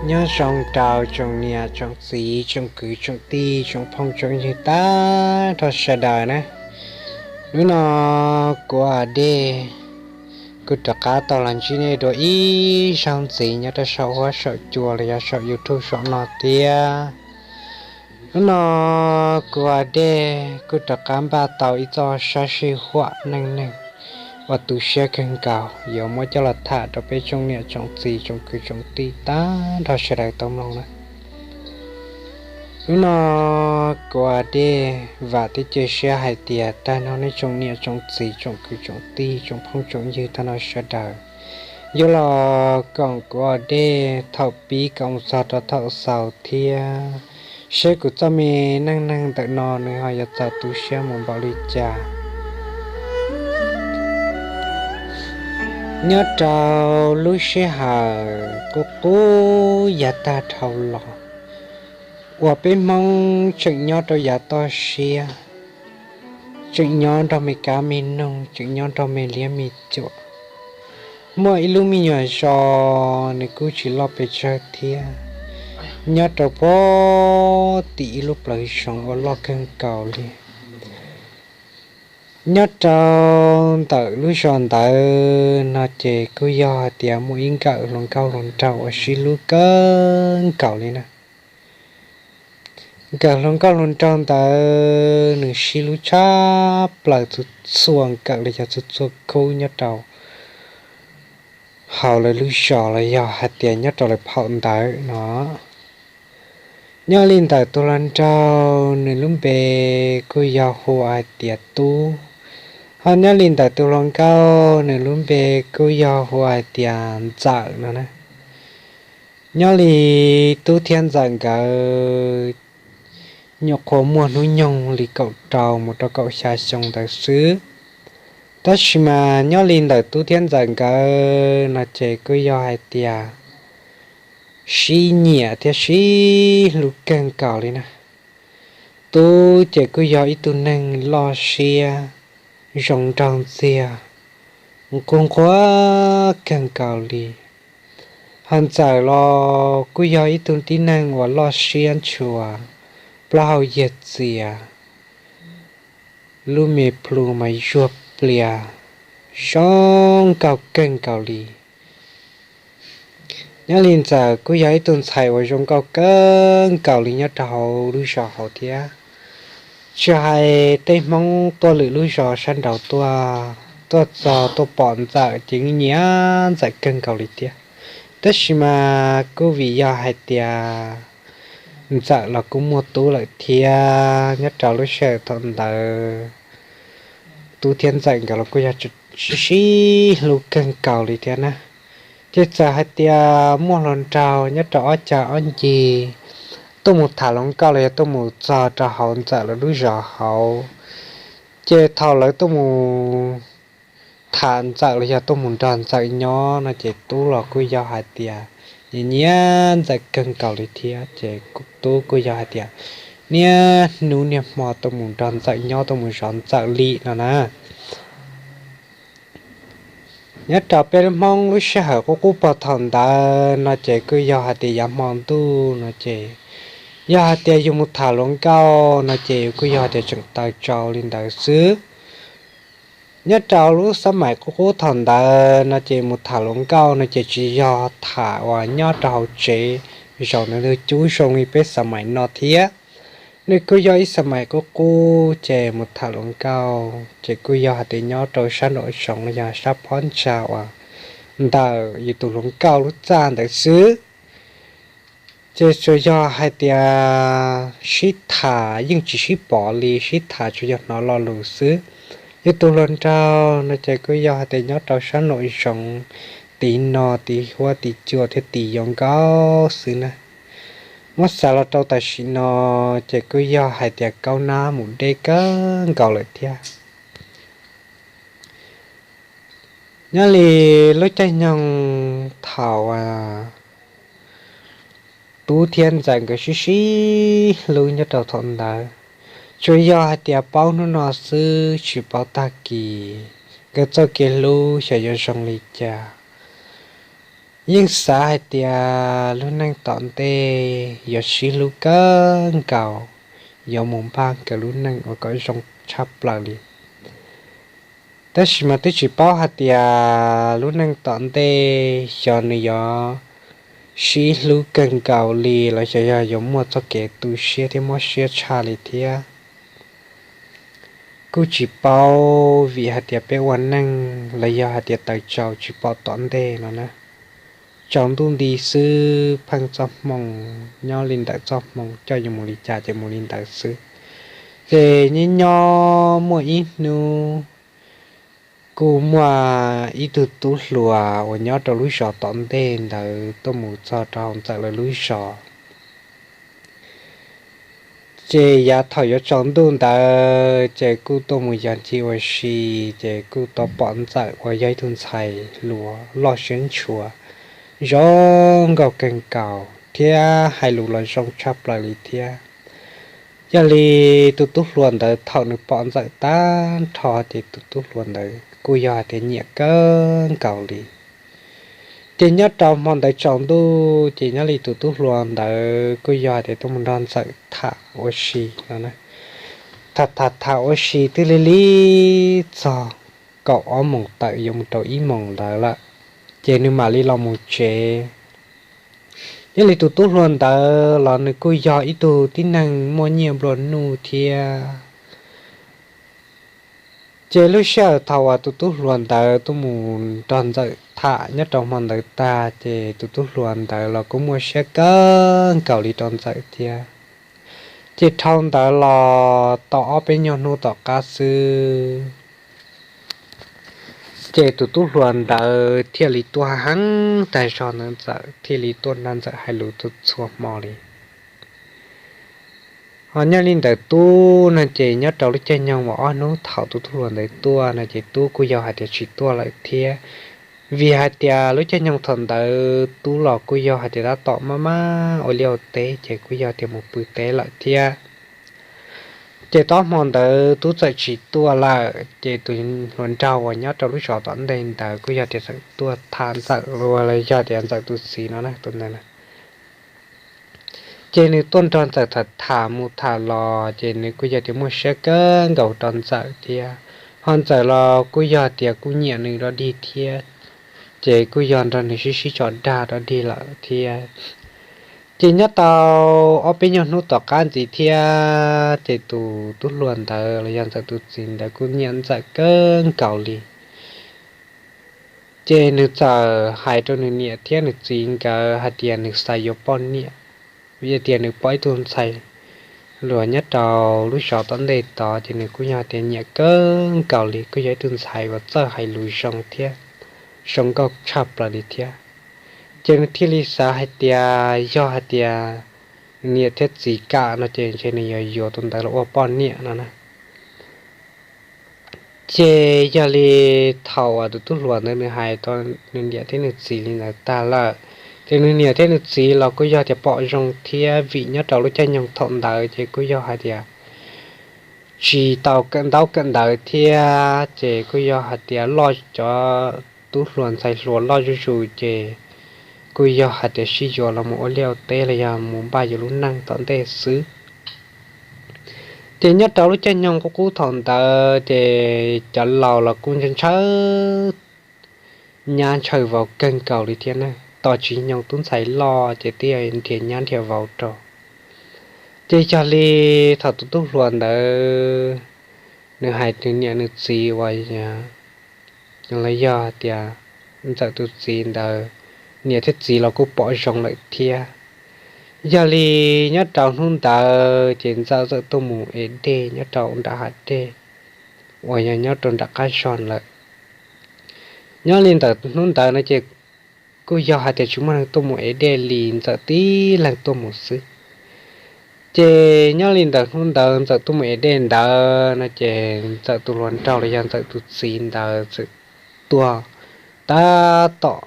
Nyob zoo rau tsoom niam tsoom txiv tsoom kwv tsoom tij tsoom phooj tsoom ywg tag nrho sawv daws na. Hnub no kuv A Dej kuj rov qab tau los ntsib nej dua ib zaug ntxiv nyob rau saum huab saum cua los yog saum YouTube saum no thiab. Hnub no kuv A Dej kuj rov qab npaj tau ib txoj sab sij huam neej neeg uas tu siab kawg nkaus yuav muab coj los tham rau peb tsoom niam tsoom txiv tsoom kwv tsoom tij tag nrho sawv daws tau mloog na. Hnub no kuv A Dej vam thiab cia siab hais tias tag nrho nej tsoom niam tsoom txiv tsoom kwv tsoom tij tsoom phooj tsoom ywg tag nrho sawv daws yuav los koom kuv A Dej thaum pib kom mus txog rau thaum xaus thiab, seb kuv txoj me neej neeg ntawm no nws ho yuav txaus tu siab mus npaum li cas. Nyob rau lub sij hawm qub qub yav tag dhau los uas peb Hmoob tseem nyob rau yav toj siab, tseem nyob nrog me kab me noog, tseem nyob nrog me liab me cuam, muaj ib lub me nyuam zos nws kuj tsis loj pes tsawg thiab, nyob rau puag tim ib lub plawv zoov uas loj kawg nkaus li. Nyob rau ntawm lub zos ntawd no ces kuj yog hais tias muaj ib nkawm hluas nkauj hluas nraug uas sib hlub kawg nkaus li na. Nkawm hluas nkauj hluas nraug ntawd nws sib hlub tshaj plaws txhua txhua nkawm los yog txhua txhua khub nyob rau hauv lawv lub zos los yog hais tias nyob rau lawv phaum ntawd no. Nyob li ntawm tus hluas nraug nws lub npe kuj yog hu hais tias Tub, ho nyob li ntawm tus hluas nkauj nws lub npe kuj yog hu hais tias Ntxawm no na. Nyob li Tub thiab Ntxawm nkawd nyuam qhuav muaj hnub nyoog li kaum rau mus rau kaum xya xyoo ntawd xwb. Tab sis mas nyob li ntawm Tub thiab Ntxawm nkawd no ces kuj yog hais tias sib nyiam thiab sib hlub kawg nkaus li na. Tub ces kuj yog ib tug neeg loj siab, zoo nraug ntxiag, nquag nquag kawg nkaus li. Ho Ntxawm los kuj yog ib tug tib neeg uas loj siab ntshua, plaub hau yiag txias, lub me plhu mas zuag plias, zoo nkauj kawg nkaus li. Nyob li Ntxawm kuj yog ib tug ntxhais uas zoo nkauj kawg nkaus li nyob rau hauv lub zos hauv thiab. Tsis hais tej Hmoob tuaj lwm lub zos sab nraud tuaj, tuaj txog tuaj pom Ntxawm ces nyiam Ntxawm kawg nkaus li thiab. Tab sis mas kuj vim yog hais tias Ntxawm los kuj muaj tub lawm thiab, nyob rau lub sij hawm thaum ntawd Tub thiab Ntxawm nkawd los kuj yog sib sib hlub kawg nkaus li thiab na. Ces txawm hais tias muaj hluas nraug nyob rau ob cag ob ncig tuaj mus tham hluas nkauj los yog tuaj mus txog rau hauv Ntxawm lawv lub zos hauv, ces thaum lawv tuaj mus tham Ntxawm los yog tuaj mus nrog Ntxawm nyob no ces Tub los kuj yog hais tias nyiam nyiam Ntxawm kawg nkaus li thiab, ces Tub kuj yog hais tias niaj hnub niaj hmo tuaj mus nrog Ntxawm nyob tuaj mus zov Ntxawm li no na. Nyob rau peb Hmoob lub sij hawm qub qub pog thaum ntawd no ces kuj yog hais tias yav hmo ntuj no ces yog hais tias yus mus tham hluas nkauj no ces kuj yog hais tias tseem taw tsau li ntawd xwb. Nyob rau lub xab maim qub qub thaum ntawd no ces mus tham hluas nkauj no ces tsis yog tham uas nyob rau hauv tsev, zaum no nws cub zoo li peb xab maim no thiab. Nws kuj yog ib xab maim qub qub ces mus tham hluas nkauj ces kuj yog hais tias nyob rau sab nraum zoov los yog sab phab ntsa uas ntawm yus tus hluas nkauj lub txaj ntawd xwb. Ces tsuas yog hais tias sib tham yeej tsis sib pom li, sib tham tsuas yog hnov lo lus xwb. Yus tus hluas nraug no ces kuj yog hais tias nyob rau sab nraum zoov, tiv no tiv huab tiv cua thiab tiv yau nkauj xwb na. Muab xav los rau tam sim no ces kuj yog hais tias kaub nab mus deb kawg nkaus lawm thiab. Nyob li lub caij nyoog thaum Tub thiab Ntxawm nkawd sib sib hlub nyob rau thaum ntawd, tsuas yog hais tias paub hnub no xwb tsis paub tag kis nkawd txoj kev hlub xyov yuav zoo li cas. Yeej xav hais tias lub neej tom ntej yuav sib hlub kawg nkaus, yuav mus npaj nkawd lub neej uas kom zoo tshaj plaws li. Tab sis mas twb tsis paub hais tias lub neej tom ntej xyov nws yuav sib hlub kawg nkaus li los xyov yog yuav muaj txoj kev tu siab thiab mob siab tshaj li thiab. Kuj tsis paub vim hais tias peb ua neej los yog hais tias taws tsaus tsis pom tom ntej no na. Tsaus ntuj nti xwb, pheej txoj hmoo, nyob li ntawm txoj hmoo coj yuav mus li cas ces mus li ntawd xwb. Ces nyob nyob muaj ib hnub kuj muaj ib tug tub hluas uas nyob rau lub zos tom ntej ntawd tuaj mus txog rau hauv Ntxawm lawv lub zos. Ces yav thaum yuav tsaus ntuj ntawd ces kuj tuaj mus yos ncig ua si, ces kuj tau pom Ntxawm uas yog ib tug ntxhais hluas loj siab ntshua, zoo nkauj kawg nkaus thiab hais lus los zoo tshaj plaws li thiab. Yog li tus tub hluas ntawd thaum nws pom Ntxawm tag nrho ces tus tub hluas ntawd kuj yog hais tias nyiam kawg nkaus li. Ces nyob rau hmo ntawd tsaus ntuj ces nyob li tus tub hluas ntawd kuj yog hais tias tuaj mus nrog Ntxawm tham ua si no. Tham tham tham ua si twb li li txog kaum ob moos tawm yuav mus rau ib moos ntawd lawm, ces nws mam li los mus tsev. Nyob li tus tub hluas ntawd los nws kuj yog ib tug tib neeg muaj nyiaj nplua nuj thiab. Ces lub sij hawm thaum uas tus tub hluas ntawd tuaj mus nrog Ntxawm tham nyob rau hmo ntawd tag ces tus tub hluas ntawd los kuj muaj siab kawg nkaus li rau Ntxawm thiab. Ces dhau ntawd los tau ob peb nyuag hnub tom qab xwb, ces tus tub hluas ntawd thiaj li tuaj heev tag zog ntawd, Ntxawm thiaj li tuaj nrog Ntxawm hais lus txhua txhua hmo li. Ho nyob li ntawm Tub no ces nyob rau lub caij nyoog uas ob hnub thaum tus tub hluas ntawd tuaj no ces Tub kuj yog hais tias tsis tuaj lawm thiab, vim hais tias lub caij nyoog thaum ntawd Tub los kuj yog hais tias tab tom maj maj ua liaj ua teb ces kuj yog tias mus pw teb lawm thiab. Ces tau ob hmo ntawd Tub txawm tsis tuaj lawm ces tus hluas nraug uas nyob rau lub zos tom ntej ntawd kuj yog tias txawm tuaj tham Ntxawm los los yog tias Ntxawm tus txiv no na, tus ntawd na. Ces nws tuaj nrog Ntxawm tham tham mus tham los ces nws kuj yog tias muaj siab kawg nkaus rau Ntxawm thiab. Ho Ntxawm los kuj yog tias kuj nyiam nws dog dig thiab, ces kuj yog nrog nws sib sib tso dag dog dig lawm thiab. Ces nyob tau ob peb nyuag hnub tom qab ntxiv thiab ces tus tub hluas ntawd los yog Ntxawm tus txiv ntawd kuj nyiam Ntxawm kawg nkaus li. Ces nws txawm hais rau nws niam thiab nws txiv nkawd hais tias nws xav yuav poj niam, vim tias nws pom ib tug ntxhais hluas nyob rau lub zos tom ntej tod ces nws kuj yog tias nyiam kawg nkaus li, kuj yog ib tug ntxhais uas txawj hais lus zoo thiab zoo nkauj tshaj plaws li thiab. Ces nws thiaj li xav hais tias yog hais tias niam thiab txiv kam no ces ntshe nws yuav yuav tus ntawd los ua poj niam no na. Ces yog li thaum uas tus tub hluas ntawd nws hais rau nws niam thiab nws txiv li ntawd tag lawm, ces nws niam thiab nws txiv los kuj yog tias pom zoo thiab, vim nyob rau lub caij nyoog thaum ntawd ces kuj yog hais tias tsis tau kawm ntaub kawm ntawv thiab ces kuj yog hais tias loj, cov tub hluas ntxhais hluas loj zuj zus ces kuj yog hais tias sib yuav los mus ua liaj ua teb los yog mus npaj yuav lub neej tom ntej xwb. Ces nyob rau lub caij nyoog qub qub thaum ntawd ces cov laus los kuj ntshaw ntshaw nyab ntshaw vauv kawg nkaus li thiab na. Tos tsis nyoog tub ntxhais loj ces twb nrhiav nyab nrhiav vauv rau. Ces yog li thaum tus tub hluas ntawd nws hais nws niam nws txiv uas los yog tias Ntxawm tus txiv ntawd, niam thiab txiv los kuj pom zoo lawm thiab. Yog li nyob rau hnub ntawd ces Ntxawm txawm tuaj mus ev dej nyob rau nram hav dej uas yog nyob rau nram qab zog lawm. Nyob li ntawm hnub ntawd no ces kuj yog hais tias tsis muaj neeg tuaj mus ev dej li, Ntxawm tib leeg tuaj mus xwb. Ces nyob li ntawm hnub ntawd Ntxawm tuaj mus ev dej ntawd no ces Ntxawm tus hluas nraug los yog Ntxawm tus txiv ntawd txawm tuaj tab tom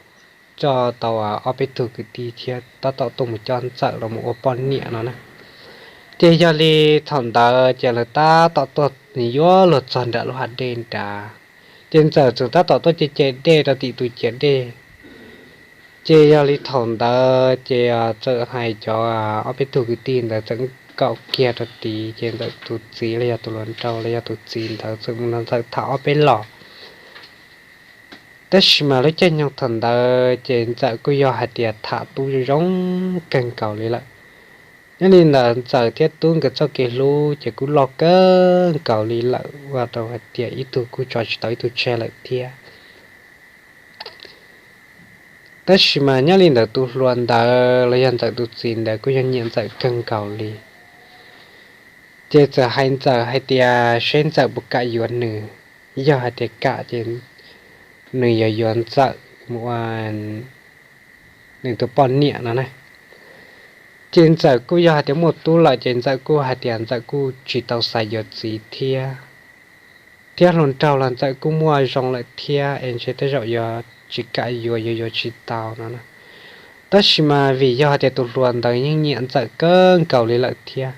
coj tau ob peb tug kwv tij thiab tab tom tuaj mus coj Ntxawm los mus ua poj niam no na. Ces yog li thaum ntawd ces lawv tab tom tuaj yuav luag txog nram lub hav dej nrad, ces Ntxawm txawm tab tom tuaj ce ce dej rau tim tus ciav dej. Ces yog li thaum ntawd ces txawm hais cov ob peb tug kwv tij ntawd txawm kaum kiag rau tid, ces Ntxawm tus txiv los yog tus hluas nraug los yog tus txiv ntawd txawm mus nrog Ntxawm tham ob peb los. Tab sis mas lub caij nyoog thaum ntawd ces Ntxawm kuj yog hais tias tham Tub zoo kawg nkaus li lawm. Nyob li ntawd Ntxawm thiab Tub nkawd txoj kev hlub ces kuj loj kawg nkaus li lawm, ua rau hais tias ib tug kuj tso tsis tau ib tug tseg lawm thiab. Tab sis mas nyob li ntawd tus hluas ntawd los yog Ntxawm tus txiv ntawd kuj yog nyiam Ntxawm kawg nkaus li. Ces txawm hais Ntxawm hais tias seb Ntxawm puas kam yuav nws, yog hais tias kam ces nws yuav yuav Ntxawm mus ua nws tus poj niam no na. Ces Ntxawm kuj yog hais tias muaj tub lawm ces Ntxawm kuj hais tias Ntxawm kuj tsis tau xav yuav txiv thiab, thiab hluas nraug los Ntxawm kuj muaj zoo lawm thiab es ntshe tej zaum yuav tsis kam yuav, yuav yuav tsis tau no na. Tab sis mas vim yog hais tias tus hluas ntawd yeej nyiam Ntxawm kawg nkaus li lawm thiab,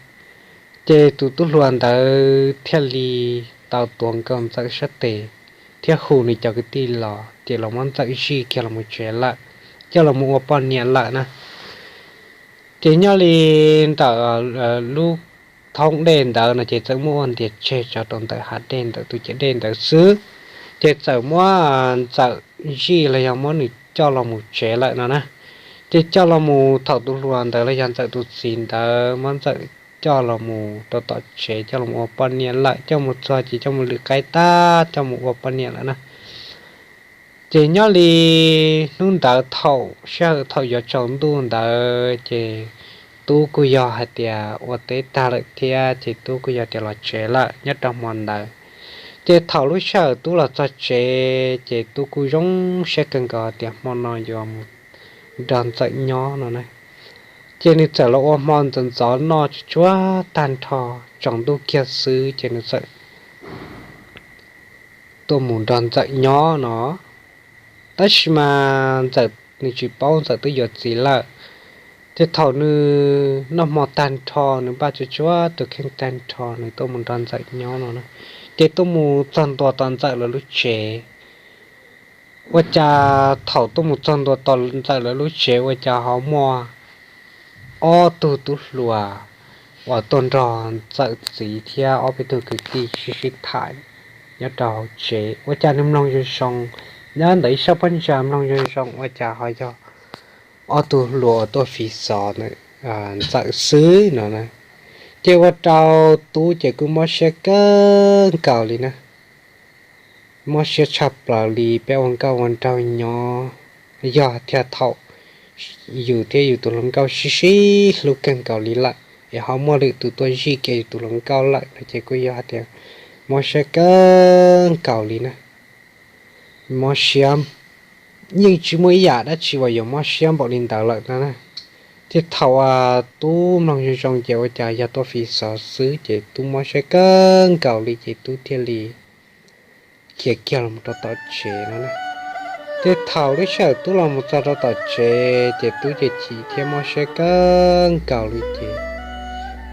ces tus tub hluas ntawd thiaj li tau tuav nkaus Ntxawm sab tes thiab hu nws cov kwv tij los, ces los muab Ntxawm zij kiag los mus tsev lawm, coj los mus ua poj niam lawm na. Ces nyob li ntawm lub thoob dej ntawd no ces txawm muaj ua ntias tseg tsawv rau ntawm hav dej ntawm tus ciam dej ntawd xwb, ces txawm muab Ntxawm zij los yog muab nws coj los mus tsev lawm no na. Ces coj los mus thaum tus hluas ntawd los yog Ntxawm tus txiv ntawd muab Ntxawm coj los mus rau tom tsev, coj los mus ua poj niam lawm, coj mus txog ces coj mus lwm qaib tag coj mus ua poj niam lawm na. Ces nyob li hnub ntawd thaum sij hawm thaum yuav tsaus ntuj ntawd ces tub kuj yog hais tias ua teb tag lawm thiab ces tub kuj yog tias los tsev lawm nyob rau hmo ntawd. Ces thaum lub sij hawm tub los txog tsev ces tub kuj zoo siab kawg nkaus tias hmo no yuav mus nrog Ntxawm nyob no na. Ces nws txawm los ua hmo ntxov ntxov noj tsuag tsuag tag nrho, tsaus ntuj kiag xwb ces nws txawm tuaj mus nrog Ntxawm nyob no. Tab sis mas Ntxawm nws tsis paub Ntxawm twb yuav txiv lawm. Ces thaum nws noj hmo tag nrho nws npaj tsuag tsuag tus kheej tag nrho nws tuaj mus nrog Ntxawm nyob no na, ces tuaj mus txog ntua tom Ntxawm lawv lub tsev. Ua cas thaum tuaj mus txog ntua tom Ntxawm lawv lub tsev ua cas ho muaj ob tug tub hluas uas tuaj nrog Ntxawm txiv thiab ob peb tug kwv tij sib sib tham nyob rau hauv tsev. Ua cas nws mloog zoo zoo, nyob ntawm ib sab pob ntsa mloog zoo zoo ua cas ho yog ob tug hluas uas tuaj fiv xov Ntxawm xwb no na. Ces ua rau tub ces kuj mob siab kawg nkaus li na. Mob siab tshaj plaws li, peb ua nkauj ua nraug nyob, yog thiaj thaum yus thiab yus tus hluas nkauj sib sib hlub kawg nkaus li lawm es ho muaj lwm tus tuaj zij kiag yus tus hluas nkauj lawm no ces kuj yog hais tias mob siab kawg nkaus li na. Mob siab, yeej tsis muaj ib yam dab tsi uas yuav mob siab npaum li ntawd lawm no na. Thiab thaum uas tub mloog zoo zoo ces ua cas yog tuaj fiv xov xwb ces tub mob siab kawg nkaus li ces tub thiaj li khiav kiag los rau tom tsev no na. Ces thaum lub sij hawm tub los mus txog rau tom tsev ces tub ces chim thiab mob siab kawg nkaus li ces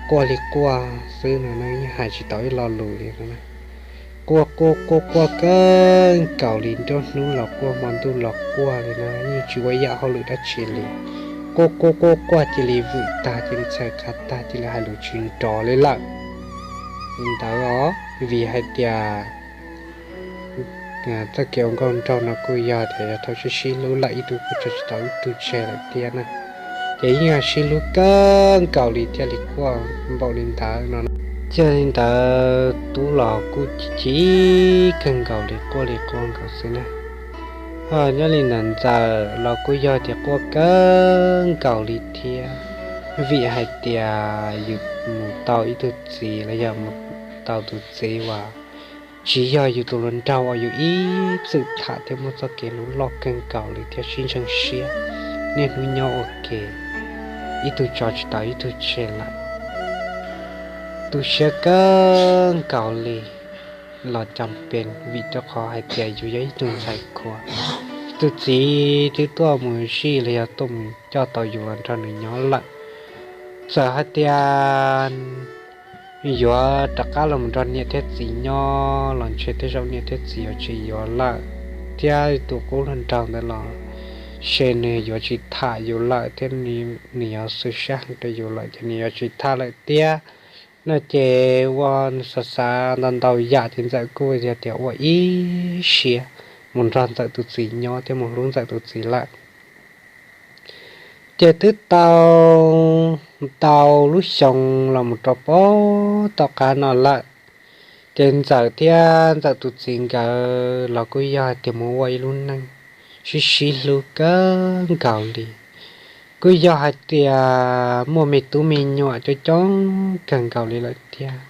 quaj li quaj xwb no na, yeej hais tsis tau ib lo lus li no na. Quaj quaj quaj quaj kawg nkaus li, nruab hnub los quaj hmo ntuj los quaj li no, yeej tsis ua ib yam hauj lwm dab tsi li. Quaj quaj quaj quaj cia li vwm tag cia li txhais qhov tag cia li hais lus tsis nrov li lawm. Li ntawd os, vim hais tias txoj kev ua nkauj nraug no kuj yog tias yog thaum sib sib hlub lawm ib tug kuj tso tsis tau ib tug tseg lawm thiab na. Ces yeej yog sib hlub kawg nkaus li thiaj li quaj npaum li ntawd no. Ces li ntawd tub los kuj chim chim kawg nkaus li, quaj li quaj nkaus xwb na. Ho nyob li ntawd Ntxawm los kuj yog tias quaj kawg nkaus li thiab, vim hais tias yus mus tau ib tug txiv los yog mus tau tus txiv uas tsis yog yus tus hluas nraug uas yus ib txwm tham thiab muaj txoj kev hlub loj kawg nkaus li thiab sib ntseeg siab, niaj hnub nyob ua ke, ib tug tso tsis tau ib tug tseg lawm. Tu siab kawg nkaus li los cas pes vim rau qhov hais tias yus yog ib tug ntxhais qhua, tus txiv twb tuaj mus zij los yog tuaj mus coj tau yus los nrog nws nyob lawm. Txawm hais tias yuav rov qab los mus nrog niam thiab txiv nyob los ntshe tej zaum niam thiab txiv yuav tsis yuav lawm, thiab tus qub hluas nraug ntawd los ces nws yuav tsis tham yus lawm thiab, nws yuav xwm sab heev rau yus lawm ces nws yuav tsis tham lawm thiab no ces ua xav xav ntau ntau yam ces Ntxawm kuj yog tias ua ib siab mus nrog Ntxawm tus txiv nyob thiab mus hlub Ntxawm tus txiv lawm. Ces twb tau ntau lub xyoo los mus rau pem tom qab no lawm, ces Ntxawm thiab Ntxawm tus txiv nkawd los kuj yog hais tias mus ua ib lub neej sib sib hlub kawg nkaus li, kuj yog hais tias muaj me tub me nyuam coob coob kawg nkaus li lawm thiab.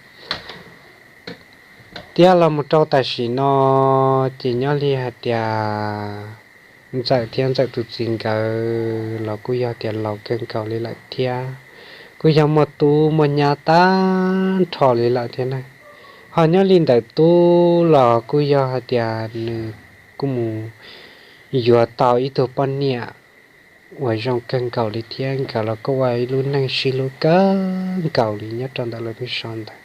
Thiab los mus rau tam sim no ces nyob li hais tias Ntxawm thiab Ntxawm tus txiv nkawd los kuj yog tias laus kawg nkaus li lawm thiab, kuj yog muaj tub muaj nyab tag nrho li lawm thiab na. Ho nyob li ntawm tub los kuj yog hais tias nws kuj mus yuav tau ib tug poj niam uas zoo kawg nkaus li thiab, nkawd los kuj ua ib lub neej sib hlub kawg nkaus li nyob rau ntawm lawv lub zos ntawd.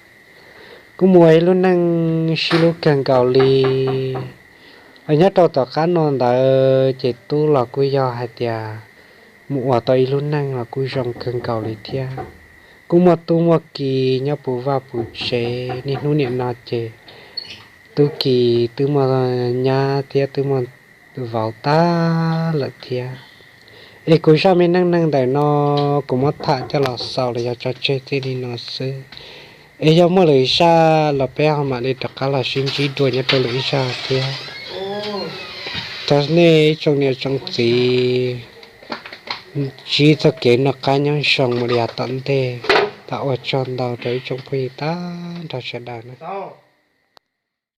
Kuj mus ua ib lub neej sib hlub kawg nkaus li. Nyob rau tom qab no ntawd ces tub los kuj yog hais tias mus ua tau ib lub neej los kuj zoo kawg nkaus li thiab. Kuj muaj tub muaj ki nyob puv vaj puv tsev, niaj hnub niam no ces tub ki twb muaj nyab thiab twb muaj vauv tag lawm thiab. Es kuv zaj me neej neeg ntawm no kuv muab tham coj los xaus los yog tso tseg txij li no xwb. Es yog muaj lwm zaj los peb ho mam li rov qab los sib ntsib dua nyob rau lwm zaj thiab. Thov nej ib tsoom niam tsoom txiv ntsib txoj kev noj qab nyob zoo mus li yav tom ntej. Thov ua tsaug ntau rau ib tsoom phooj ywg tag nrho sawv daws na.